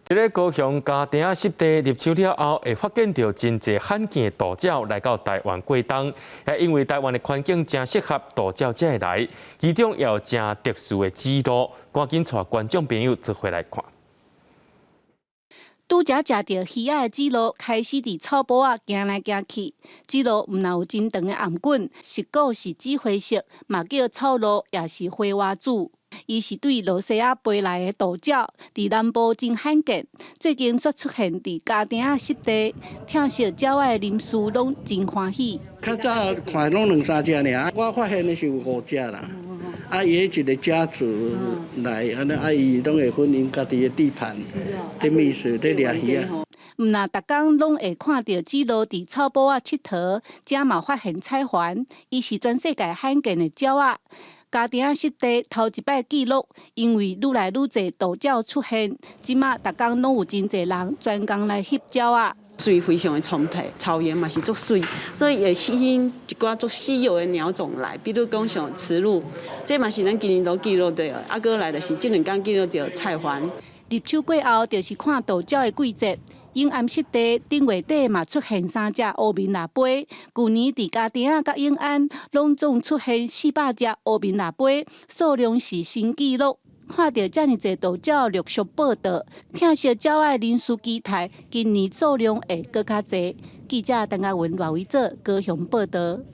佇咧高雄家埕仔濕地入秋了後，會發現著真濟罕見的渡鳥來到台灣過冬。也因為台灣的環境誠適合渡鳥才會來，其中也有誠特殊的紫鷺，趕緊帶觀眾朋友做伙來看。拄才食著魚仔的紫鷺開始佇草埔仔行來行去。紫鷺毋但有真長的頷頸，色閣是紫灰色，嘛叫草鷺，也是灰蛙子。伊是對露西亞飛來的渡鳥，佇南部真罕見，最近煞出現佇家埕仔濕地，疼惜鳥仔的人士攏真歡喜。較早看攏兩三隻爾，我發現的是有五隻啦。啊，伊彼一个家族來，按呢啊，伊攏會分𪜶家己的地盤，佇覓食，佇掠魚仔。毋若逐工攏會看著紫鷺佇草埔仔𨑨迌，遮嘛發現彩環，伊是全世界罕見的鳥仔。家埕仔濕地頭一擺記錄，因為愈來愈濟渡鳥出現，這馬逐工攏有真濟人專工來翕鳥仔。水非常的充沛，草原嘛是足媠，所以會吸引一寡足稀有的鳥種來，比如講像池鷺，這嘛是咱今年都記錄著，啊，閣來就是這兩工記錄著彩環。入秋過後，就是看渡鳥的季節。永安濕地頂月底嘛出現三隻烏面蜊飛，舊年佇家埕仔佮永安攏總出現400隻烏面蜊飛，數量是新紀錄。看著遮爾濟渡鳥陸續報到，疼惜鳥仔的人士期待今年數量會閣較濟。記者陳嘉文、賴維哲高雄報導。